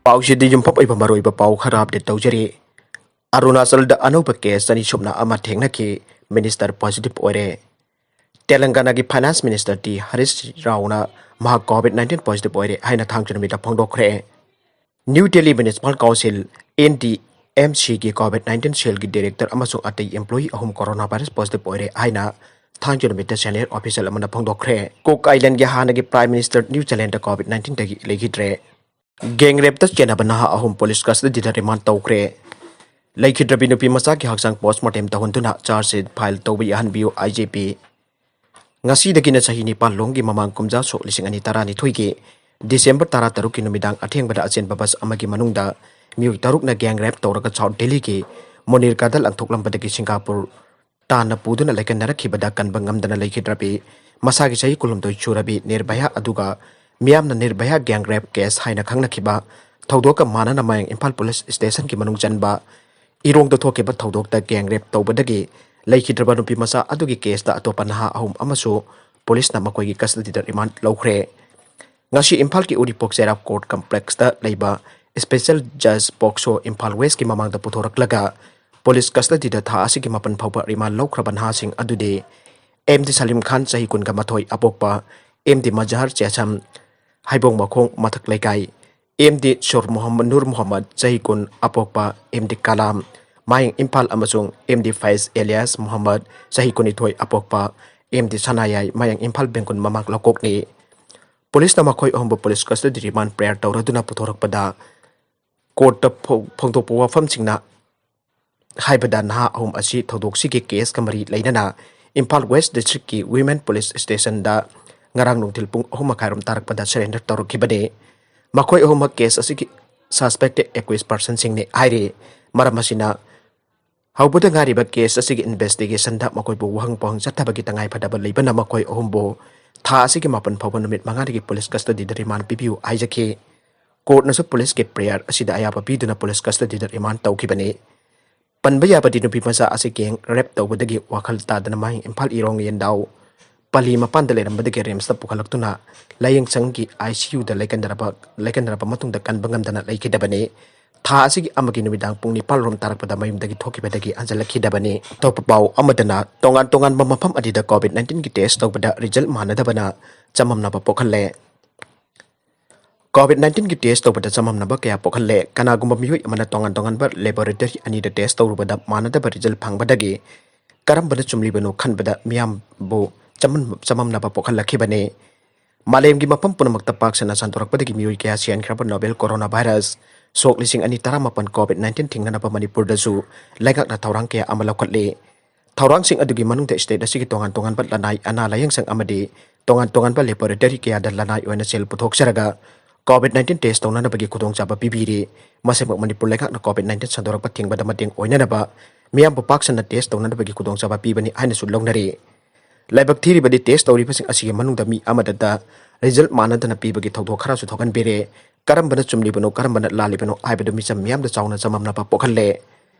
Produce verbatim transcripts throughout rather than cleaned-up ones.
ꯄꯥꯎꯁꯤꯗꯤ ꯌꯨꯝꯐꯝ ꯑꯣꯏꯕ ꯃꯔꯨꯑꯣꯏꯕ ꯄꯥꯎ ꯈꯔ ꯑꯞꯗꯦꯠ ꯇꯧꯖꯔꯤ꯫ ꯑꯔꯨꯅꯥꯆꯜꯗ ꯑꯅꯧꯕ ꯀꯦꯁ ꯆꯅꯤ ꯁꯨꯞꯅ ꯑꯃ ꯊꯦꯡꯅꯈꯤ꯫ ꯃꯤꯅꯤꯁꯇꯔ ꯄꯣꯖꯤꯇꯤꯚ ꯑꯣꯏꯔꯦ꯫ ꯇꯦꯂꯪꯒꯥꯅꯥꯒꯤ ꯐꯥꯏꯅꯥꯟꯁ ꯃꯤꯅꯤꯁꯇꯔ ꯇꯤ ꯍꯔꯤꯁ ꯔꯥꯎꯅ ꯃꯍꯥꯛ ꯀꯣꯚꯤꯗ ꯅꯥꯏꯟꯇꯤꯟ ꯄꯣꯖꯤꯇꯤꯚ ꯑꯣꯏꯔꯦ ꯍꯥꯏꯅ ꯊꯥꯡꯖ ꯅꯨꯃꯤꯠꯇ ꯐꯣꯡꯗꯣꯛꯈ꯭ꯔꯦ꯫ New Delhi municipal council, N D M ꯁꯤꯒꯤ ꯀꯣꯚꯤꯗ ꯅꯥꯏꯟꯇꯤꯟ ꯁꯦꯜꯒꯤ ꯗꯤꯔꯦꯛꯇꯔ ꯑꯃꯁꯨꯡ ꯑꯇꯩ ꯏꯝꯄ꯭ꯂꯣꯌꯤ ꯑꯍꯨꯝ ꯀꯣꯔꯣꯅꯥ ꯚꯥꯏꯔꯁ ꯄꯣꯖꯤꯇꯤꯚ ꯑꯣꯏꯔꯦ ꯍꯥꯏꯅ ꯊꯥꯡꯖ ꯅꯨꯃꯤꯠꯇ ꯁꯦꯅꯤꯌꯔ ꯑꯣꯐꯤꯁꯤꯌꯦꯜ ꯑꯃꯅ ꯐꯣꯡꯗꯣꯛꯈ꯭ꯔꯦ꯫ ꯀꯨꯛ ꯑꯥꯏꯂꯦꯟꯒꯤ ꯍꯥꯟꯅꯒꯤ ꯄ꯭ꯔꯥꯏꯝ ꯃꯤꯅꯤꯁꯇꯔ ꯅ꯭ꯌꯨ ꯆꯂꯦꯟꯗ ꯀꯣꯚꯤꯗ ꯅꯥꯏꯟꯇꯤꯟꯗꯒꯤ ꯂꯩꯈꯤꯗ꯭ꯔꯦ꯫ ꯒꯦꯡ ꯔꯦꯞꯇ ꯆꯦꯟꯅꯕ ꯅꯍꯥ ꯑꯍꯨꯝ ꯄꯨꯂꯤꯁ ꯀꯁꯇꯗꯤꯗ ꯔꯤꯃꯥꯟ ꯇꯧꯈ꯭ꯔꯦ꯫ ꯂꯩꯈꯤꯗ꯭ꯔꯕꯤ ꯅꯨꯄꯤ ꯃꯆꯥꯒꯤ ꯍꯛꯆꯥꯡ ꯄꯣꯁꯃꯣꯔꯇꯦꯝ ꯇꯧꯍꯟꯗꯨꯅ ꯆꯥꯔꯖ ꯁꯤꯠ ꯐꯥꯏꯜ ꯇꯧꯕ ꯌꯥꯍꯟꯕꯤꯌꯨ, ꯑꯥꯏ ꯖꯤ ꯄꯤ꯫ ꯉꯁꯤꯗꯒꯤꯅ ꯆꯍꯤ ꯅꯤꯄꯥꯟ ꯂꯣꯝꯒꯤ ꯃꯃꯥꯡ ꯀꯨꯝꯖꯥ ꯁꯣꯛ ꯂꯤꯁꯤꯡ ꯑꯅꯤ ꯇꯔꯥꯅꯤꯊꯣꯏꯒꯤ ꯗꯤꯁꯦꯝꯕꯔ ꯇꯔꯥꯇꯔꯨꯛꯀꯤ ꯅꯨꯃꯤꯗꯥꯡ ꯑꯊꯦꯡꯕꯗ ꯑꯆꯦꯟꯕ ꯕꯁ ꯑꯃꯒꯤ ꯃꯅꯨꯡꯗ ꯃꯤꯑꯣꯏ ꯇꯔꯨꯛꯅ ꯒꯦꯡ ꯔꯦꯞ ꯇꯧꯔꯒ ꯁꯥꯎꯠ ꯗꯦꯜꯂꯤꯒꯤ ꯃꯣꯅꯤꯔꯀꯥꯗ ꯂꯪꯊꯣꯛꯂꯝꯕꯗꯒꯤ ꯁꯤꯡꯒꯥꯄꯨꯔ ꯇꯥꯟꯅ ꯄꯨꯗꯨꯅ ꯂꯥꯏꯀꯠꯅꯔꯛꯈꯤꯕꯗ ꯀꯟꯕ ꯉꯝꯗꯅ ꯂꯩꯈꯤꯗ꯭ꯔꯕꯤ ꯃꯁꯥꯒꯤ ꯆꯍꯤ ꯀꯨꯟꯍꯨꯝꯗꯣꯏ ꯁꯨꯔꯕꯤ ꯅꯤꯔꯚꯌꯥ ꯑꯗꯨꯒ ꯃꯤꯌꯥꯝꯅ ꯅꯤꯔꯚꯌꯥ ꯒꯦꯡ ꯔꯦꯞ ꯀꯦꯁ ꯍꯥꯏꯅ ꯈꯪꯅꯈꯤꯕ ꯊꯧꯗꯣꯛꯀ ꯃꯥꯟꯅꯅ ꯃꯌꯥꯡ ꯏꯝꯐꯥꯜ ꯄꯨꯂꯤꯁ ꯁ꯭ꯇꯦꯁꯟꯒꯤ ꯃꯅꯨꯡ ꯆꯟꯕ ꯏꯔꯣꯡꯗ ꯊꯣꯛꯈꯤꯕ ꯊꯧꯗꯣꯛꯇ ꯒꯦꯡ ꯔꯦꯞ ꯇꯧꯕꯗꯒꯤ ꯂꯩꯈꯤꯗ꯭ꯔꯕ ꯅꯨꯄꯤ ꯃꯆꯥ ꯑꯗꯨꯒꯤ ꯀꯦꯁꯇ ꯑꯇꯣꯞꯄ ꯅꯍꯥ ꯑꯍꯨꯝ ꯑꯃꯁꯨ ꯄꯨꯂꯤꯁꯅ ꯃꯈꯣꯏꯒꯤ ꯀꯁꯇꯗꯤꯗ ꯔꯤꯃꯥꯟ ꯂꯧꯈ꯭ꯔꯦ꯫ ꯉꯁꯤ ꯏꯝꯐꯥꯜꯒꯤ ꯎꯔꯤꯄꯣꯛ ꯆꯩꯔꯥꯎ ꯀꯣꯔꯠ ꯀꯝꯄ꯭ꯂꯦꯛꯁꯇ ꯂꯩꯕ ꯁ꯭ꯄꯦꯁꯦꯜ ꯖꯖ ꯄꯣꯛꯁꯣ ꯏꯝꯐꯥꯜ ꯋꯦꯁꯀꯤ ꯃꯃꯥꯡꯗ ꯄꯨꯊꯣꯔꯛꯂꯒ ꯄꯨꯂꯤꯁ ꯀꯁꯇꯗꯤꯗ ꯊꯥ ꯑꯁꯤꯒꯤ ꯃꯥꯄꯟ ꯐꯥꯎꯕ ꯔꯤꯃꯥꯟ ꯂꯧꯈ꯭ꯔꯕ ꯅꯍꯥꯁꯤꯡ ꯑꯗꯨꯗꯤ ꯑꯦꯝ ꯗꯤ ꯁꯂꯤꯝ ꯈꯥꯟ, ꯆꯍꯤ ꯀꯨꯟꯒ ꯃꯥꯊꯣꯏ, ꯑꯄꯣꯛꯄ ꯑꯦꯝ ꯗꯤ ꯃꯖꯍꯔ ꯆꯦꯁꯝ, ꯍꯩꯕꯣꯡ ꯃꯈꯣꯡ ꯃꯊꯛ ꯂꯩꯀꯥꯏ, ꯑꯦꯝ ꯗꯤ ꯁꯨꯔ ꯃꯣꯍꯝꯃꯗ, ꯅꯨꯔ ꯃꯣꯍꯝꯃꯗ, ꯆꯍꯤ ꯀꯨꯟ, ꯑꯄꯣꯛꯄ ꯑꯦꯝ ꯗꯤ ꯀꯂꯥꯝ, ꯃꯌꯥꯡ ꯏꯝꯐꯥꯜ, ꯑꯃꯁꯨꯡ ꯑꯦꯝ ꯗꯤ ꯐꯩꯖ ꯑꯦꯂꯤꯌꯥꯁ ꯃꯣꯍꯝꯃꯗ, ꯆꯍꯤ ꯀꯨꯟꯅꯤꯊꯣꯏ, ꯑꯄꯣꯛꯄ ꯑꯦꯝ ꯗꯤ ꯁꯅꯥꯌꯥꯏ, ꯃꯌꯥꯡ ꯏꯝꯐꯥꯜ ꯕꯦꯡꯒꯨꯜ ꯃꯃꯥꯡ ꯂꯧꯀꯣꯛꯅꯤ꯫ ꯄꯨꯂꯤꯁꯅ ꯃꯈꯣꯏ ꯑꯍꯨꯝꯕꯨ ꯄꯨꯂꯤꯁ ꯀꯁꯇꯗꯤ ꯔꯤꯃꯥꯟ ꯄ꯭ꯔꯦꯌꯔ ꯇꯧꯔꯗꯨꯅ ꯄꯨꯊꯣꯔꯛꯄꯗ ꯀꯣꯔꯠꯇ ꯐꯣ-, ꯐꯣꯡꯗꯣꯛꯄ ꯋꯥꯐꯝꯁꯤꯡꯅ ꯍꯥꯏꯕꯗ ꯅꯍꯥ ꯑꯍꯨꯝ ꯑꯁꯤ ꯊꯧꯗꯣꯛꯁꯤꯒꯤ ꯀꯦꯁꯀ ꯃꯔꯤ ꯂꯩꯅꯅ ꯏꯝꯐꯥꯜ ꯋꯦꯁ ꯗꯤꯁꯇ꯭ꯔꯤꯛꯀꯤ ꯋꯤꯃꯦꯟ ꯄꯨꯂꯤꯁ ꯁ꯭ꯇꯦꯁꯟꯗ ꯉꯔꯥꯡ ꯅꯨꯡꯊꯤꯜ ꯄꯨꯡ ꯑꯍꯨꯝ ꯃꯈꯥꯏꯔꯣꯝ ꯇꯥꯔꯛꯄꯗ ꯁꯔꯦꯟꯗꯔ ꯇꯧꯔꯛꯈꯤꯕꯅꯤ꯫ ꯃꯈꯣꯏ ꯑꯍꯨꯝꯃꯛ ꯀꯦꯁ ꯑꯁꯤꯒꯤ ꯁꯁꯄꯦꯛꯇꯦꯗ ꯑꯦꯀ꯭ꯌꯨꯁ ꯄꯔꯁꯟꯁꯤꯡꯅꯤ ꯍꯥꯏꯔꯤ꯫ ꯃꯔꯝ ꯑꯁꯤꯅ ꯍꯧꯕꯗ ꯉꯥꯏꯔꯤꯕ ꯀꯦꯁ ꯑꯁꯤꯒꯤ ꯏꯟꯚꯦꯁꯇꯤꯒꯦꯁꯟꯗ ꯃꯈꯣꯏꯕꯨ ꯋꯥꯍꯪ ꯄꯥꯎꯍꯪ ꯆꯠꯊꯕꯒꯤ ꯇꯉꯥꯏꯐꯗꯕ ꯂꯩꯕꯅ ꯃꯈꯣꯏ ꯑꯍꯨꯝꯕꯨ ꯊꯥ ꯑꯁꯤꯒꯤ ꯃꯥꯄꯟ ꯐꯥꯎꯕ ꯅꯨꯃꯤꯠ ꯃꯉꯥꯅꯤꯒꯤ ꯄꯨꯂꯤꯁ ꯀꯁꯇꯗꯤꯗ ꯔꯤꯃꯥꯟ ꯄꯤꯕꯤꯌꯨ ꯍꯥꯏꯖꯈꯤ꯫ ꯀꯣꯔꯠꯅꯁꯨ ꯄꯨꯂꯤꯁꯀꯤ ꯄ꯭ꯔꯦꯌꯔ ꯑꯁꯤꯗ ꯑꯌꯥꯕ ꯄꯤꯗꯨꯅ ꯄꯨꯂꯤꯁ ꯀꯁꯇꯗꯤꯗ ꯔꯤꯃꯥꯟ ꯇꯧꯈꯤꯕꯅꯤ꯫ ꯄꯟꯕ ꯌꯥꯕꯗꯤ ꯅꯨꯄꯤ ꯃꯆꯥ ꯑꯁꯤ ꯒꯦꯡ ꯔꯦꯞ ꯇꯧꯕꯗꯒꯤ ꯋꯥꯈꯜ ꯇꯥꯗꯅ ꯃꯍꯥꯛ ꯏꯝꯐꯥꯜ ꯏꯔꯣꯡ ꯌꯦꯟꯗꯥꯎ ꯄꯂꯤ ꯃꯄꯥꯟꯗ ꯂꯩꯔꯝꯕꯗꯒꯤ ꯔꯤꯝꯁꯇ ꯄꯨꯈꯠꯂꯛꯇꯨꯅ ꯂꯥꯌꯦꯡ ꯁꯪꯒꯤ ICUꯗ ꯂꯩꯀꯟꯅꯔꯕ ꯂꯩꯀꯟꯅꯔꯕ ꯃꯇꯨꯡꯗ ꯀꯟꯕ ꯉꯝꯗꯅ ꯂꯩꯈꯤꯗꯕꯅꯤ꯫ ꯊꯥ ꯑꯁꯤꯒꯤ ꯑꯃꯒꯤ ꯅꯨꯃꯤꯗꯥꯡ ꯄꯨꯡ ꯅꯤꯄꯥꯜ ꯔꯣꯝ ꯇꯥꯔꯛꯄꯗ ꯃꯌꯨꯝꯗꯒꯤ ꯊꯣꯛꯈꯤꯕꯗꯒꯤ ꯍꯟꯖꯤꯜꯂꯛꯈꯤꯗꯕꯅꯤ꯫ ꯑꯇꯣꯞꯄ ꯄꯥꯎ ꯑꯃꯗꯅ, ꯇꯣꯉꯥꯟ ꯇꯣꯉꯥꯟꯕ ꯃꯐꯝ ꯑꯅꯤꯗ COVID nineteenꯒꯤ test ꯇꯧꯕꯗ result ꯃꯥꯟꯅꯗꯕꯅ ꯆꯃꯝꯅꯕ ꯄꯣꯛꯍꯜꯂꯦ꯫ COVID nineteenꯒꯤ test ꯇꯧꯕꯗ ꯆꯃꯝꯅꯕ ꯀꯌꯥ ꯄꯣꯛꯍꯜꯂꯦ꯫ ꯀꯅꯥꯒꯨꯝꯕ ꯃꯤꯑꯣꯏ ꯑꯃꯅ ꯇꯣꯉꯥꯟ ꯇꯣꯉꯥꯟꯕ laboratory ꯑꯅꯤꯗ test ꯇꯧꯔꯨꯕꯗ ꯃꯥꯟꯅꯗꯕ result ꯐꯪꯕꯗꯒꯤ ꯀꯔꯝꯕꯅ ꯆꯨꯝꯂꯤꯕꯅꯣ ꯈꯟꯕꯗ ꯃꯤꯌꯥꯝꯕꯨ ꯆꯃꯝ-, ꯆꯃꯝꯅꯕ ꯄꯣꯛꯍꯜꯂꯛꯈꯤꯕꯅꯤ꯫ ꯃꯥꯂꯦꯝꯒꯤ ꯃꯐꯝ ꯄꯨꯝꯅꯃꯛꯇ ꯄꯥꯛ ꯁꯟꯅ ꯁꯟꯗꯣꯔꯛꯄꯗꯒꯤ ꯃꯤꯑꯣꯏ ꯀꯌꯥ ꯁꯤꯍꯟꯈ꯭ꯔꯕ novel coronavirus ꯁꯣꯛ ꯂꯤꯁꯤꯡ ꯑꯅꯤ ꯇꯔꯥꯃꯥꯄꯟ COVID nineteen ꯊꯤꯡꯅꯅꯕ ꯃꯅꯤꯄꯨꯔꯗꯁꯨ ꯂꯩꯉꯥꯛꯅ ꯊꯧꯔꯥꯡ ꯀꯌꯥ ꯑꯃ ꯂꯧꯈꯠꯂꯤ꯫ ꯊꯧꯔꯥꯡꯁꯤꯡ ꯑꯗꯨꯒꯤ ꯃꯅꯨꯡꯗ state ꯑꯁꯤꯒꯤ ꯇꯣꯉꯥꯟ ꯇꯣꯉꯥꯟꯕ ꯂꯅꯥꯏ ꯑꯅꯥ ꯂꯥꯌꯦꯡꯁꯪ ꯑꯃꯗꯤ ꯇꯣꯉꯥꯟ ꯇꯣꯉꯥꯟꯕ laboratory ꯀꯌꯥꯗ ꯂꯅꯥꯏ ꯑꯣꯏꯅ ꯁꯦꯜ ꯄꯨꯊꯣꯛꯆꯔꯒ COVID nineteen test ꯇꯧꯅꯅꯕꯒꯤ ꯈꯨꯗꯣꯡꯆꯥꯕ ꯄꯤꯕꯤꯔꯤ꯫ ꯃꯁꯤꯃꯛ ꯃꯅꯤꯄꯨꯔ ꯂꯩꯉꯥꯛꯅ COVID nineteen ꯁꯟꯗꯣꯔꯛꯄ ꯊꯤꯡꯕꯗ ꯃꯇꯦꯡ ꯑꯣꯏꯅꯅꯕ ꯃꯤꯌꯥꯝꯕꯨ ꯄꯥꯛ ꯁꯟꯅ test ꯇꯧꯅꯅꯕꯒꯤ ꯈꯨꯗꯣꯡꯆꯥꯕ ꯄꯤꯕꯅꯤ ꯍꯥꯏꯅꯁꯨ ꯂꯧꯅꯔꯤ꯫ ꯂꯥꯏꯕꯛ ꯊꯤꯔꯤꯕꯗꯤ test ꯇꯧꯔꯤꯕꯁꯤꯡ ꯑꯁꯤꯒꯤ ꯃꯅꯨꯡꯗ ꯃꯤ ꯑꯃꯗꯇ result ꯃꯥꯟꯅꯗꯅ ꯄꯤꯕꯒꯤ ꯊꯧꯗꯣꯛ ꯈꯔꯁꯨ ꯊꯣꯛꯍꯟꯕꯤꯔꯦ꯫ ꯀꯔꯝꯕꯅ ꯆꯨꯝꯂꯤꯕꯅꯣ, ꯀꯔꯝꯕꯅ ꯂꯥꯜꯂꯤꯕꯅꯣ ꯍꯥꯏꯕꯗꯨ ꯃꯤꯆꯝ ꯃꯤꯌꯥꯝꯗ ꯆꯥꯎꯅ ꯆꯃꯝꯅꯕ ꯄꯣꯛꯍꯜꯂꯦ꯫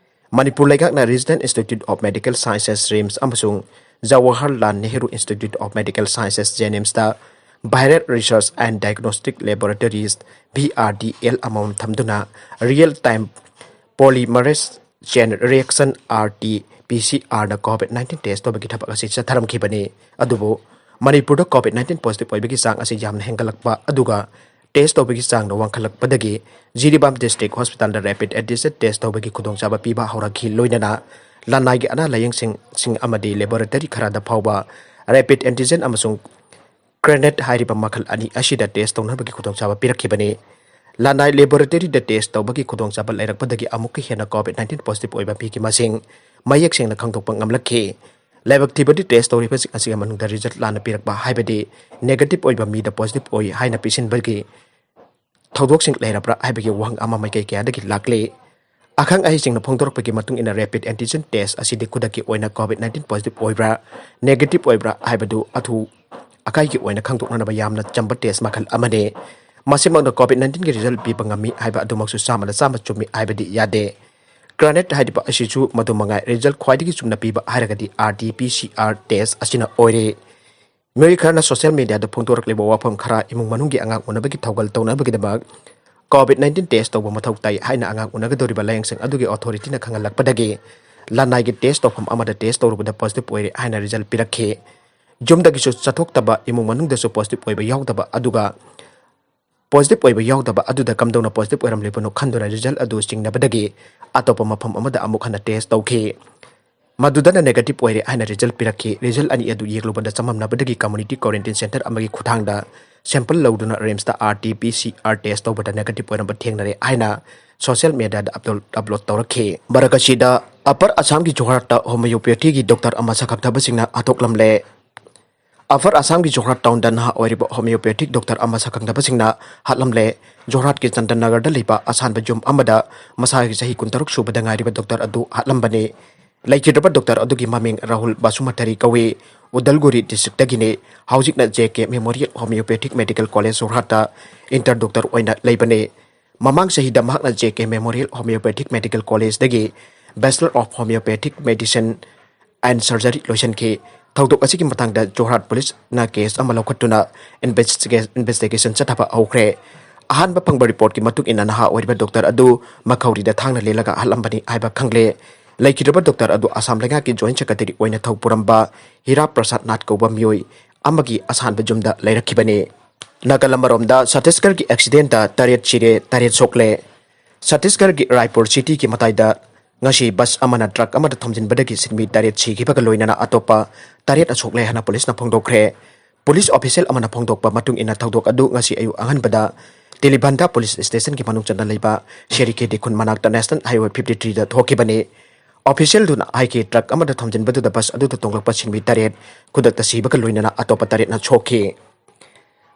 ꯃꯅꯤꯄꯨꯔ ꯂꯩꯉꯥꯛꯅ Resident Institute of Medical Sciences, RIMS, ꯑꯃꯁꯨꯡ Jawaharlal Nehru Institute of Medical Sciences, JNIMSꯇ Viral Research and Diagnostic Laboratories, VRDL, ꯑꯃꯃꯝ ꯊꯝꯗꯨꯅ real time polymerase chain reaction, RT-PCR, ꯗ COVID nineteen test ꯇꯧꯕꯒꯤ ꯊꯕꯛ ꯑꯁꯤ ꯆꯠꯊꯔꯝꯈꯤꯕꯅꯤ꯫ ꯑꯗꯨꯕꯨ ꯃꯅꯤꯄꯨꯔꯗ COVID nineteen positive ꯑꯣꯏꯕꯒꯤ ꯆꯥꯡ ꯑꯁꯤ ꯌꯥꯝꯅ ꯍꯦꯟꯒꯠꯂꯛꯄ, ꯑꯗꯨꯒ test ꯇꯧꯕꯒꯤ ꯆꯥꯡꯅ ꯋꯥꯡꯈꯠꯂꯛꯄꯗꯒꯤ Jiribam district hospitalꯗ rapid antigen test ꯇꯧꯕꯒꯤ ꯈꯨꯗꯣꯡꯆꯥꯕ ꯄꯤꯕ ꯍꯧꯔꯛꯈꯤ꯫ ꯂꯣꯏꯅꯅ ꯂꯅꯥꯏꯒꯤ ꯑꯅꯥ ꯂꯥꯌꯦꯡꯁꯪꯁꯤꯡ ꯑꯃꯗꯤ laboratory ꯈꯔꯗ ꯐꯥꯎꯕ rapid antigen ꯑꯃꯁꯨꯡ Cranate ꯍꯥꯏꯔꯤꯕ ꯃꯈꯜ ꯑꯅꯤ ꯑꯁꯤꯗ test ꯇꯧꯅꯕꯒꯤ ꯈꯨꯗꯣꯡꯆꯥꯕ ꯄꯤꯔꯛꯈꯤꯕꯅꯤ꯫ ꯂꯅꯥꯏ laboratoryꯗ test ꯇꯧꯕꯒꯤ ꯈꯨꯗꯣꯡꯆꯥꯕ ꯂꯩꯔꯛꯄꯗꯒꯤ ꯑꯃꯨꯛꯀ ꯍꯦꯟꯅ COVID nineteen positive ꯑꯣꯏꯕ ꯃꯤꯒꯤ ꯃꯁꯤꯡ ꯃꯌꯦꯛ ꯁꯦꯡꯅ ꯈꯪꯗꯣꯛꯄ ꯉꯝꯂꯛꯈꯤ꯫ ꯂꯥꯏꯕꯛ ꯊꯤꯕꯗꯤ test ꯇꯧꯔꯤꯕꯁꯤꯡ ꯑꯁꯤꯒꯤ ꯃꯅꯨꯡꯗ result ꯂꯥꯟꯅ ꯄꯤꯔꯛꯄ, ꯍꯥꯏꯕꯗꯤ negative ꯑꯣꯏꯕ ꯃꯤꯗ positive ꯑꯣꯏ ꯍꯥꯏꯅ ꯄꯤꯁꯤꯟꯕꯒꯤ ꯊꯧꯗꯣꯛꯁꯤꯡ ꯂꯩꯔꯕ꯭ꯔꯥ ꯍꯥꯏꯕꯒꯤ ꯋꯥꯍꯪ ꯑꯃ ꯃꯥꯏꯀꯩ ꯀꯌꯥꯗꯒꯤ ꯂꯥꯛꯂꯤ꯫ ꯑꯈꯪ ꯑꯍꯩꯁꯤꯡꯅ ꯐꯣꯡꯗꯣꯔꯛꯄꯒꯤ ꯃꯇꯨꯡ ꯏꯟꯅ rapid antigen test ꯑꯁꯤꯗꯤ ꯈꯨꯗꯛꯀꯤ ꯑꯣꯏꯅ COVID nineteen positive ꯑꯣꯏꯕ꯭ꯔꯥ, negative ꯑꯣꯏꯕ꯭ꯔꯥ ꯍꯥꯏꯕꯗꯨ ꯑꯊꯨ ꯑꯀꯥꯏꯒꯤ ꯑꯣꯏꯅ ꯈꯪꯗꯣꯛꯅꯅꯕ ꯌꯥꯝꯅ ꯆꯝꯕ test ꯃꯈꯜ ꯑꯃꯅꯤ꯫ ꯃꯁꯤꯃꯛꯅ COVID nineteenꯒꯤ result ꯄꯤꯕ ꯉꯝꯃꯤ ꯍꯥꯏꯕ ꯑꯗꯨꯃꯛꯁꯨ ꯆꯥꯝꯃꯗ ꯆꯥꯝꯃ ꯆꯨꯝꯃꯤ ꯍꯥꯏꯕꯗꯤ ꯌꯥꯗꯦ꯫ Cranate ꯍꯥꯏꯔꯤꯕ ꯑꯁꯤꯁꯨ ꯃꯗꯨ ꯃꯉꯥꯏ꯫ Result ꯈ꯭ꯋꯥꯏꯗꯒꯤ ꯆꯨꯝꯅ ꯄꯤꯕ ꯍꯥꯏꯔꯒꯗꯤ RT-PCR test ꯑꯁꯤꯅ ꯑꯣꯏꯔꯦ꯫ ꯃꯤꯑꯣꯏ ꯈꯔꯅ ꯁꯣꯁꯤꯌꯦꯜ ꯃꯤꯗꯤꯌꯥꯗ ꯐꯣꯡꯗꯣꯔꯛꯂꯤꯕ ꯋꯥꯐꯝ ꯈꯔ, ꯏꯃꯨꯡ ꯃꯅꯨꯡꯒꯤ ꯑꯉꯥꯡ ꯎꯅꯕꯒꯤ ꯊꯧꯒꯜ ꯇꯧꯅꯕꯒꯤꯗꯃꯛ ꯀꯣꯚꯤꯗ ꯅꯥꯏꯟꯇꯤꯟ ꯇꯦꯁ ꯇꯧꯕ ꯃꯊꯧ ꯇꯥꯏ ꯍꯥꯏꯅ ꯑꯉꯥꯡ ꯎꯅꯒꯗꯧꯔꯤꯕ ꯂꯥꯏꯌꯦꯡꯁꯪ ꯑꯗꯨꯒꯤ ꯑꯣꯊꯣꯔꯤꯇꯤꯅ ꯈꯪꯍꯜꯂꯛꯄꯗꯒꯤ ꯂꯅꯥꯏꯒꯤ ꯇꯦꯁ ꯇꯧꯐꯝ ꯑꯃꯗ ꯇꯦꯁ ꯇꯧꯔꯨꯕꯗ ꯄꯣꯖꯤꯇꯤꯚ ꯑꯣꯏꯔꯦ ꯍꯥꯏꯅ ꯔꯤꯖꯜ ꯄꯤꯔꯛꯈꯤ꯫ ꯌꯨꯝꯗꯒꯤꯁꯨ ꯆꯠꯊꯣꯛꯇꯕ, ꯏꯃꯨꯡ ꯃꯅꯨꯡꯗꯁꯨ ꯄꯣꯖꯤꯇꯤꯚ ꯑꯣꯏꯕ ꯌꯥꯎꯗꯕ ꯑꯗꯨꯒ ꯄꯣꯖꯤꯇꯤꯚ ꯑꯣꯏꯕ ꯌꯥꯎꯗꯕ ꯑꯗꯨꯗ ꯀꯝꯗꯧꯅ ꯄꯣꯖꯤꯇꯤꯚ ꯑꯣꯏꯔꯝꯂꯤꯕꯅꯣ ꯈꯟꯗꯨꯅ ꯔꯤꯖꯜ ꯑꯗꯨ ꯆꯤꯡꯅꯕꯗꯒꯤ ꯑꯇꯣꯞꯄ ꯃꯐꯝ ꯑꯃꯗ ꯑꯃꯨꯛ ꯍꯟꯅ ꯇꯦꯁ ꯇꯧꯈꯤ꯫ ꯃꯗꯨꯗꯅ ꯅꯦꯒꯦꯇꯤꯚ ꯑꯣꯏꯔꯦ ꯍꯥꯏꯅ ꯔꯤꯖꯜ ꯄꯤꯔꯛꯈꯤ꯫ ꯔꯤꯖꯜ ꯑꯅꯤ ꯑꯗꯨ ꯌꯦꯡꯂꯨꯕꯗ ꯆꯃꯝꯅꯕꯗꯒꯤ ꯀꯝꯃ꯭ꯌꯨꯅꯤꯇꯤ ꯀ꯭ꯋꯥꯔꯦꯟꯇꯤꯟ ꯁꯦꯟꯇꯔ ꯑꯃꯒꯤ ꯈꯨꯠꯊꯥꯡꯗ ꯁꯦꯝꯄꯜ ꯂꯧꯗꯨꯅ ꯔꯤꯝꯁꯇ R T P C R test ꯇꯧꯕꯗ ꯅꯦꯒꯦꯇꯤꯚ ꯑꯣꯏꯔꯝꯕ ꯊꯦꯡꯅꯔꯦ ꯍꯥꯏꯅ ꯁꯣꯁꯤꯌꯦꯜ ꯃꯤꯗꯤꯌꯥꯗ ꯑꯞꯂꯣꯗ, ꯑꯞꯂꯣꯗ ꯇꯧꯔꯛꯈꯤ꯫ ꯃꯔꯛ ꯑꯁꯤꯗ ꯑꯄꯔ ꯑꯁꯥꯝꯒꯤ ꯖꯣꯔꯍꯥꯠꯇ ꯍꯣꯃꯤꯌꯣꯄꯦꯊꯤꯒꯤ ꯗꯣꯛꯇꯔ ꯑꯃ ꯁꯛꯈꯪꯊꯕꯁꯤꯡꯅ ꯍꯥꯠꯇꯣꯛꯂꯝꯂꯦ꯫ ꯑꯄꯔ ꯑꯁꯥꯝꯒꯤ ꯖꯣꯔꯍꯥꯠ ꯇꯥꯎꯟꯗ ꯅꯍꯥ ꯑꯣꯏꯔꯤꯕ ꯍꯣꯃꯤꯌꯣꯄꯦꯊꯤꯛ ꯗꯣꯛꯇꯔ ꯑꯃ ꯁꯛꯈꯪꯊꯕꯁꯤꯡꯅ ꯍꯥꯠꯂꯝꯂꯦ꯫ ꯖꯣꯔꯍꯥꯠꯀꯤ ꯆꯟꯗꯟꯅꯒꯔꯗ ꯂꯩꯕ ꯑꯁꯥꯟꯕ ꯌꯨꯝ ꯑꯃꯗ ꯃꯁꯥꯒꯤ ꯆꯍꯤ ꯀꯨꯟꯇꯔꯨꯛ ꯁꯨꯕꯗ ꯉꯥꯏꯔꯤꯕ ꯗꯣꯛꯇꯔ ꯑꯗꯨ ꯍꯥꯠꯂꯝꯕꯅꯤ꯫ ꯂꯩꯈꯤꯗ꯭ꯔꯕ ꯗꯣꯛꯇꯔ ꯑꯗꯨꯒꯤ ꯃꯃꯤꯡ ꯔꯥꯍꯨꯜ ꯕꯥꯁꯨꯃꯊꯔꯤ ꯀꯧꯏ꯫ ꯎꯗꯜꯒꯨꯔꯤ ꯗꯤꯁꯇ꯭ꯔꯤꯛꯇꯒꯤꯅꯤ꯫ ꯍꯧꯖꯤꯛꯅ J K memorial homeopathic medical college ꯖꯣꯔꯍꯥꯠꯇ ꯏꯟꯇꯔ ꯗꯣꯛꯇꯔ ꯑꯣꯏꯅ ꯂꯩꯕꯅꯤ꯫ ꯃꯃꯥꯡ ꯆꯍꯤꯗ ꯃꯍꯥꯛꯅ J K memorial homeopathic medical ꯀꯣꯂꯦꯖꯇꯒꯤ bachelor of homeopathic medicine and surgery ꯂꯣꯏꯁꯤꯟꯈꯤ꯫ ꯊꯧꯗꯣꯛ ꯑꯁꯤꯒꯤ ꯃꯇꯥꯡꯗ ꯖꯣꯔꯍꯥꯠ ꯄꯨꯂꯤꯁꯅ ꯀꯦꯁ ꯑꯃ ꯂꯧꯈꯠꯇꯨꯅ ꯏꯟꯚꯦꯁꯇꯤꯒꯦ-, ꯏꯟꯚꯦꯁꯇꯤꯒꯦꯁꯟ ꯆꯠꯊꯕ ꯍꯧꯈ꯭ꯔꯦ꯫ ꯑꯍꯥꯟꯕ ꯐꯪꯕ ꯔꯤꯄꯣꯔꯠꯀꯤ ꯃꯇꯨꯡ ꯏꯟꯅ ꯅꯍꯥ ꯑꯣꯏꯔꯤꯕ ꯗꯣꯛꯇꯔ ꯑꯗꯨ ꯃꯈꯧꯔꯤꯗ ꯊꯥꯡꯅ ꯂꯦꯜꯂꯒ ꯍꯥꯠꯂꯝꯕꯅꯤ ꯍꯥꯏꯕ ꯈꯪꯂꯦ꯫ ꯂꯩꯈꯤꯗ꯭ꯔꯕ ꯗꯣꯛꯇꯔ ꯑꯗꯨ ꯑꯁꯥꯝ ꯂꯩꯉꯥꯛꯀꯤ ꯖꯣꯏꯟꯠ ꯁꯦꯀ꯭ꯔꯦꯇꯔꯤ ꯑꯣꯏꯅ ꯊꯧ ꯄꯨꯔꯝꯕ ꯍꯤꯔꯥ ꯄ꯭ꯔꯁꯥꯗ ꯅꯥꯊ ꯀꯧꯕ ꯃꯤꯑꯣꯏ ꯑꯃꯒꯤ ꯑꯁꯥꯟꯕ ꯌꯨꯝꯗ ꯂꯩꯔꯛꯈꯤꯕꯅꯤ꯫ ꯅꯥꯀꯜ ꯑꯃꯔꯣꯝꯗ ꯁꯠꯇꯤꯁꯒꯔꯒꯤ ꯑꯦꯛꯁꯤꯗꯦꯟꯇ ꯇꯔꯦꯠ ꯁꯤꯔꯦ, ꯇꯔꯦꯠ ꯁꯣꯛꯂꯦ꯫ ꯁꯠꯇꯤꯁꯒꯔꯒꯤ ꯔꯥꯏꯄꯨꯔ ꯁꯤꯇꯤꯒꯤ ꯃꯇꯥꯏꯗ ꯉꯁꯤ ꯕꯁ ꯑꯃꯅ ꯇ꯭ꯔꯛ ꯑꯃꯗ ꯊꯣꯝꯖꯤꯟꯕꯗꯒꯤ ꯁꯤꯟꯃꯤ ꯇꯔꯦꯠ ꯁꯤꯈꯤꯕꯒ ꯂꯣꯏꯅꯅ ꯑꯇꯣꯞꯄ ꯇꯔꯦꯠ ꯁꯣꯛꯂꯦ ꯍꯥꯏꯅ ꯄꯨꯂꯤꯁꯅ ꯐꯣꯡꯗꯣꯛꯈ꯭ꯔꯦ꯫ ꯄꯨꯂꯤꯁ ꯑꯣꯐꯤꯁꯤꯌꯦꯜ ꯑꯃꯅ ꯐꯣꯡꯗꯣꯛꯄ ꯃꯇꯨꯡ ꯏꯟꯅ ꯊꯧꯗꯣꯛ ꯑꯗꯨ ꯉꯁꯤ ꯑꯌꯨꯛ ꯑꯉꯟꯕꯗ ꯇꯤꯂꯤꯚꯟꯗꯥ ꯄꯨꯂꯤꯁ ꯁ꯭ꯇꯦꯁꯟꯒꯤ ꯃꯅꯨꯡ ꯆꯟꯅ ꯂꯩꯕ ꯁꯦꯔꯤꯈꯦꯗꯤ ꯈꯨꯟ ꯃꯅꯥꯛꯇ ꯅꯦꯁꯅꯦꯜ ꯍꯥꯏꯋꯦ ꯐꯤꯐꯇꯤ ꯊ꯭ꯔꯤꯗ ꯊꯣꯛꯈꯤꯕꯅꯤ꯫ ꯑꯣꯐꯤꯁꯤꯌꯦꯜꯗꯨꯅ ꯍꯥꯏꯈꯤ, ꯇ꯭ꯔꯛ ꯑꯃꯗ ꯊꯣꯝꯖꯤꯟꯕꯗꯨꯗ ꯕꯁ ꯑꯗꯨꯗ ꯇꯣꯡꯂꯛꯄ ꯁꯤꯟꯃꯤ ꯇꯔꯦꯠ ꯈꯨꯗꯛꯇ ꯁꯤꯕꯒ ꯂꯣꯏꯅꯅ ꯑꯇꯣꯞꯄ ꯇꯔꯦꯠꯅ ꯁꯣꯛꯈꯤ꯫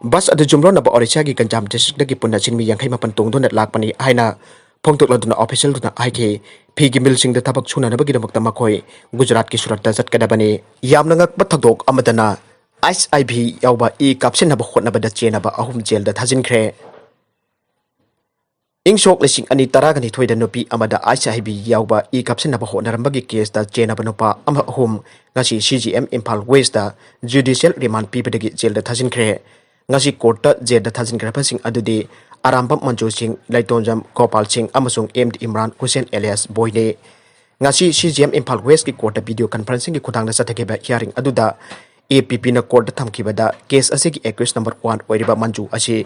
ꯕꯁ ꯑꯗꯨ ꯌꯨꯝꯂꯣꯟꯅꯕ ꯑꯣꯔꯤꯁꯥꯒꯤ ꯒꯟꯖꯥꯝ ꯗꯤꯁꯇ꯭ꯔꯤꯛꯇꯒꯤ ꯄꯨꯟꯅ ꯁꯤꯟꯃꯤ ꯌꯥꯡꯈꯩ ꯃꯥꯄꯟ ꯇꯣꯡꯗꯨꯅ ꯂꯥꯛꯄꯅꯤ ꯍꯥꯏꯅ ꯐꯣꯡꯗꯣꯛꯂꯗꯨꯅ ꯑꯣꯐꯤꯁꯤꯌꯦꯜꯗꯨꯅ ꯍꯥꯏꯈꯤ꯫ ꯐꯤꯒꯤ ꯃꯤꯜꯁꯤꯡꯗ ꯊꯕꯛ ꯁꯨꯅꯅꯕꯒꯤꯗꯃꯛꯇ ꯃꯈꯣꯏ ꯒꯨꯖꯔꯥꯠꯀꯤ ꯁꯨꯔꯠꯇ ꯆꯠꯀꯗꯕꯅꯤ꯫ ꯌꯥꯝꯅ ꯉꯛꯄ ꯊꯧꯗꯣꯛ ꯑꯃꯗꯅ ꯑꯩꯆ ꯑꯥꯏ ꯚꯤ ꯌꯥꯎꯕ ꯏ ꯀꯥꯞꯁꯤꯟꯅꯕ ꯍꯣꯠꯅꯕꯗ ꯆꯦꯟꯅꯕ ꯑꯍꯨꯝ ꯖꯦꯜꯗ ꯊꯥꯖꯤꯟꯈ꯭ꯔꯦ꯫ ꯏꯪ ꯁꯣꯛ ꯂꯤꯁꯤꯡ ꯑꯅꯤ ꯇꯔꯥꯒ ꯅꯤꯊꯣꯏꯗ ꯅꯨꯄꯤ ꯑꯃꯗ ꯑꯥꯏꯁ ꯑꯥꯏ ꯕꯤ ꯌꯥꯎꯕ ꯏ ꯀꯥꯞꯁꯤꯟꯅꯕ ꯍꯣꯠꯅꯔꯝꯕꯒꯤ ꯀꯦꯁꯇ ꯆꯦꯟꯅꯕ ꯅꯨꯄꯥ ꯑꯃ ꯑꯍꯨꯝ ꯉꯁꯤ C J M Imphal west judicial remand ꯄꯤꯕꯗꯒꯤ ꯖꯦꯜꯗ ꯊꯥꯖꯤꯟꯈ꯭ꯔꯦ꯫ ꯉꯁꯤ ꯀꯣꯔꯠꯇ ꯖꯦꯜꯗ ꯊꯥꯖꯤꯟꯈ꯭ꯔꯕꯁꯤꯡ ꯑꯗꯨꯗꯤ ꯑꯔꯥꯝꯕꯝ ꯃꯟꯖꯨ ꯁꯤꯡ, ꯂꯩꯇꯣꯟꯖꯝ ꯒꯣꯄꯥꯜ ꯁꯤꯡ ꯑꯃꯁꯨꯡ ꯑꯦꯝ ꯗꯤ ꯏꯝꯔꯥꯟ ꯍꯨꯁꯦꯟ ꯑꯦꯂꯤꯌꯥꯁ ꯕꯣꯏꯅꯤ꯫ ꯉꯁꯤ ꯁꯤ ꯖꯤ ꯑꯦꯝ ꯏꯝꯐꯥꯜ ꯋꯦꯁꯀꯤ ꯀꯣꯔꯠꯇ ꯚꯤꯗꯤꯑꯣ ꯀꯟꯐꯔꯦꯟꯁꯤꯡꯒꯤ ꯈꯨꯊꯥꯡꯗ ꯆꯠꯊꯈꯤꯕ ꯍꯤꯌꯥꯔꯤꯡ ꯑꯗꯨꯗ ꯑꯦ ꯄꯤ ꯄꯤꯅ ꯀꯣꯔꯠꯇ ꯊꯝꯈꯤꯕꯗ ꯀꯦꯁ ꯑꯁꯤꯒꯤ ꯑꯦꯀ꯭ꯌꯨꯁ ꯅꯝꯕꯔ ꯋꯥꯟ ꯑꯣꯏꯔꯤꯕ ꯃꯟꯖꯨ ꯑꯁꯤ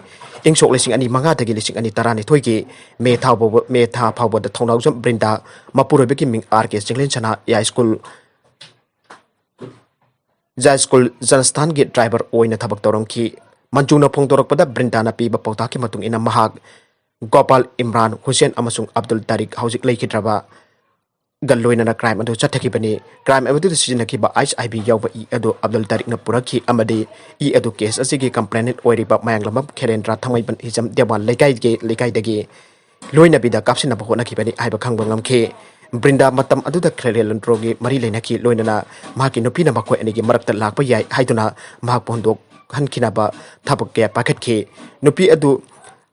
ꯏꯪ ꯁꯣꯛ ꯂꯤꯁꯤꯡ ꯑꯅꯤ ꯃꯉꯥꯗꯒꯤ ꯂꯤꯁꯤꯡ ꯑꯅꯤ ꯇꯔꯥꯅꯤꯊꯣꯏꯒꯤ ꯃꯦ ꯊꯥ ꯐꯥꯎꯕ, ꯃꯦ ꯊꯥ ꯐꯥꯎꯕꯗ ꯊꯧꯅꯥꯎꯖꯝ ꯕ꯭ꯔꯤꯟꯗꯥ ꯃꯄꯨꯔꯣꯏꯕꯒꯤ ꯃꯤꯡ ꯑꯥꯔ ꯀꯦ ꯆꯤꯡꯂꯦꯟꯁꯅꯥ ꯌꯥꯏꯁ꯭ꯀꯨꯜ, ꯖꯥꯏꯁ꯭ꯀꯨꯜ ꯖꯟꯁꯊꯥꯟꯒꯤ ꯗ꯭ꯔꯥꯏꯚꯔ ꯑꯣꯏꯅ ꯊꯕꯛ ꯇꯧꯔꯝꯈꯤ꯫ ꯃꯟꯖꯨꯅ ꯐꯣꯡꯗꯣꯔꯛꯄꯗ ꯕ꯭ꯔꯤꯟꯗꯥꯅ ꯄꯤꯕ ꯄꯥꯎꯇꯥꯛꯀꯤ ꯃꯇꯨꯡ ꯏꯟꯅ ꯃꯍꯥꯛ ꯒꯣꯄꯥꯜ ꯏꯝꯔꯥꯟ ꯍꯨꯁꯦꯟ ꯑꯃꯁꯨꯡ ꯑꯕꯗꯨꯜ ꯇꯥꯔꯤꯛ ꯍꯧꯖꯤꯛ ꯂꯩꯈꯤꯗ꯭ꯔꯕ ꯒ ꯂꯣꯏꯅꯅ ꯀ꯭ꯔꯥꯏꯝ ꯑꯗꯨ ꯆꯠꯊꯈꯤꯕꯅꯤ꯫ ꯀ꯭ꯔꯥꯏꯝ ꯑꯗꯨꯗ ꯁꯤꯖꯤꯟꯅꯈꯤꯕ ꯑꯥꯏꯁ ꯑꯥꯏ ꯕꯤ ꯌꯥꯎꯕ ꯏ ꯑꯗꯨ ꯑꯕꯗꯨꯜ ꯇꯥꯔꯤꯛꯅ ꯄꯨꯔꯛꯈꯤ ꯑꯃꯗꯤ ꯏ ꯑꯗꯨ ꯀꯦꯁ ꯑꯁꯤꯒꯤ ꯀꯝꯄ꯭ꯂꯦꯅꯦꯟ ꯑꯣꯏꯔꯤꯕ ꯃꯌꯥꯡꯂꯝꯕꯝ ꯈꯦꯔꯦꯟꯗ꯭ꯔ ꯊꯥꯡꯃꯩꯕꯟ ꯍꯤꯖꯝ ꯗꯦꯋꯥꯟ ꯂꯩꯀꯥꯏꯒꯤ, ꯂꯩꯀꯥꯏꯗꯒꯤ ꯂꯣꯏꯅꯕꯤꯗ ꯀꯥꯞꯁꯤꯟꯅꯕ ꯍꯣꯠꯅꯈꯤꯕꯅꯤ ꯍꯥꯏꯕ ꯈꯪꯕ ꯉꯝꯈꯤ꯫ ꯕ꯭ꯔꯤꯟꯗꯥ ꯃꯇꯝ ꯑꯗꯨꯗ ꯈꯦꯔꯦꯟꯗ꯭ꯔꯣꯒꯤ ꯃꯔꯤ ꯂꯩꯅꯈꯤ, ꯂꯣꯏꯅꯅ ꯃꯍꯥꯛꯀꯤ ꯅꯨꯄꯤꯅ ꯃꯈꯣꯏ ꯑꯅꯤꯒꯤ ꯃꯔꯛꯇ ꯂꯥꯛꯄ ꯌꯥꯏ ꯍꯥꯏꯗꯨꯅ ꯃꯍꯥꯛꯄꯨ ꯍꯨꯟꯗꯣꯛꯍꯟꯈꯤꯅꯕ ꯊꯕꯛ ꯀꯌꯥ ꯄꯥꯏꯈꯠꯈꯤ꯫ ꯅꯨꯄꯤ ꯑꯗꯨ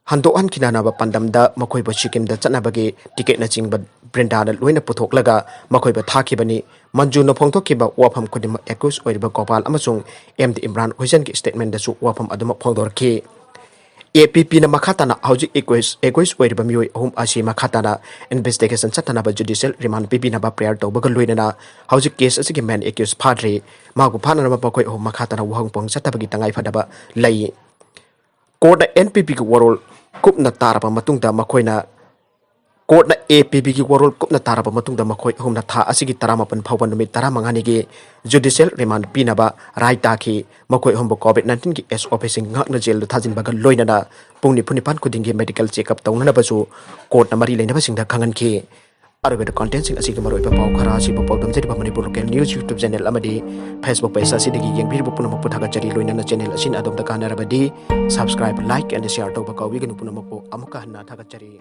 ꯍꯟꯗꯣꯛꯍꯟꯈꯤꯅꯅꯕ ꯄꯥꯟꯗꯝꯗ ꯃꯈꯣꯏꯕꯨ ꯁꯤꯛꯀꯤꯝꯗ ꯆꯠꯅꯕꯒꯤ ꯇꯤꯀꯦꯠꯅꯆꯤꯡꯕ ꯕ꯭ꯔꯤꯟꯗꯥꯅ ꯂꯣꯏꯅ ꯄꯨꯊꯣꯛꯂꯒ ꯃꯈꯣꯏꯕꯨ ꯊꯥꯈꯤꯕꯅꯤ꯫ ꯃꯟꯖꯨꯅ ꯐꯣꯡꯗꯣꯛꯈꯤꯕ ꯋꯥꯐꯝ ꯈꯨꯗꯤꯡꯃꯛ ꯑꯦꯀ꯭ꯌꯨꯁ ꯑꯣꯏꯔꯤꯕ ꯒꯣꯄꯥꯜ ꯑꯃꯁꯨꯡ ꯑꯦꯝ ꯗꯤ ꯏꯝꯔꯥꯟ ꯍꯨꯁꯦꯟꯒꯤ ꯁ꯭ꯇꯦꯠꯃꯦꯟꯗꯁꯨ ꯋꯥꯐꯝ ꯑꯗꯨꯃꯛ ꯐꯣꯡꯗꯣꯔꯛꯈꯤ꯫ ꯑꯦ ꯄꯤ ꯄꯤꯅ ꯃꯈꯥ ꯇꯥꯅ ꯍꯧꯖꯤꯛ ꯑꯦꯀ꯭ꯌꯨꯁ, ꯑꯦꯀ꯭ꯌꯨꯁ ꯑꯣꯏꯔꯤꯕ ꯃꯤꯑꯣꯏ ꯑꯍꯨꯝ ꯑꯁꯤ ꯃꯈꯥ ꯇꯥꯅ ꯏꯟꯚꯦꯁꯇꯤꯒꯦꯁꯟ ꯆꯠꯊꯅꯕ ꯖꯨꯗꯤꯁꯤꯌꯦꯜ ꯔꯤꯃꯥꯟ ꯄꯤꯕꯤꯅꯕ ꯄ꯭ꯔꯦꯌꯔ ꯇꯧꯕꯒ ꯂꯣꯏꯅꯅ ꯍꯧꯖꯤꯛ ꯀꯦꯁ ꯑꯁꯤꯒꯤ ꯃꯦꯟ ꯑꯦꯀ꯭ꯌꯨꯁ ꯐꯥꯗ꯭ꯔꯤ꯫ ꯃꯍꯥꯛꯄꯨ ꯐꯥꯅꯅꯕ ꯃꯈꯣꯏ ꯑꯍꯨꯝ ꯃꯈꯥ ꯇꯥꯅ ꯋꯥꯍꯪ ꯄꯥꯎꯍꯪ ꯆꯠꯊꯕꯒꯤ ꯇꯉꯥꯏ ꯐꯗꯕ ꯂꯩ꯫ ꯀꯣꯔꯠꯅ ꯑꯦꯟ ꯄꯤ ꯄꯤꯒꯤ ꯋꯥꯔꯣꯜ ꯀꯨꯞꯅ ꯇꯥꯔꯕ ꯃꯇꯨꯡꯗ ꯃꯈꯣꯏꯅ, ꯀꯣꯔꯠꯅ ꯑꯦ ꯄꯤ ꯄꯤꯒꯤ ꯋꯥꯔꯣꯜ ꯀꯨꯞꯅ ꯇꯥꯔꯕ ꯃꯇꯨꯡꯗ ꯃꯈꯣꯏ ꯑꯍꯨꯝꯅ ꯊꯥ ꯑꯁꯤꯒꯤ ꯇꯔꯥꯃꯥꯄꯟ ꯐꯥꯎꯕ ꯅꯨꯃꯤꯠ ꯇꯔꯥꯃꯉꯥꯅꯤꯒꯤ ꯖꯨꯗꯤꯁꯤꯌꯦꯜ ꯔꯤꯃꯥꯟ ꯄꯤꯅꯕ ꯔꯥꯏ ꯇꯥꯈꯤ꯫ ꯃꯈꯣꯏ ꯑꯍꯨꯝꯕꯨ ꯀꯣꯚꯤꯗ ꯅꯥꯏꯟꯇꯤꯟꯒꯤ ꯑꯦꯁ ꯑꯣ ꯄꯤꯁꯤꯡ ꯉꯥꯛꯅ ꯖꯦꯜꯗ ꯊꯥꯖꯤꯟꯕꯒ ꯂꯣꯏꯅꯅ ꯄꯨꯡ ꯅꯤꯐꯨ ꯅꯤꯄꯥꯟ ꯈꯨꯗꯤꯡꯒꯤ ꯃꯦꯗꯤꯀꯦꯜ ꯆꯦꯛꯑꯞ ꯇꯧꯅꯅꯕꯁꯨ ꯀꯣꯔꯠꯅ ꯃꯔꯤ ꯂꯩꯅꯕꯁꯤꯡꯗ ꯈꯪꯍꯟꯈꯤ꯫ ꯑꯔꯣꯏꯕꯗ ꯀꯟꯇꯦꯟꯁꯤꯡ ꯑꯁꯤꯒꯤ ꯃꯔꯨꯑꯣꯏꯕ ꯄꯥꯎ ꯈꯔ ꯑꯁꯤꯕꯨ ꯄꯥꯎꯗꯝꯖꯔꯤꯕ Manipur local news YouTube channel ꯑꯃꯗꯤ ꯐꯦꯁꯕꯨꯛ ꯄꯦꯖ ꯑꯁꯤꯗꯒꯤ ꯌꯦꯡꯕꯤꯔꯤꯕ ꯄꯨꯝꯅꯃꯛꯄꯨ ꯊꯥꯒꯠꯆꯔꯤ꯫ ꯂꯣꯏꯅꯅ ꯆꯦꯅꯦꯜ ꯑꯁꯤꯅ ꯑꯗꯣꯝꯗ ꯀꯥꯟꯅꯔꯕꯗꯤ subscribe, like and share ꯇꯧꯕ ꯀꯥꯎꯕꯤꯒꯅꯨ꯫ ꯄꯨꯝꯅꯃꯛꯄꯨ ꯑꯃꯨꯛꯀ ꯍꯟꯅ ꯊꯥꯒꯠꯆꯔꯤ꯫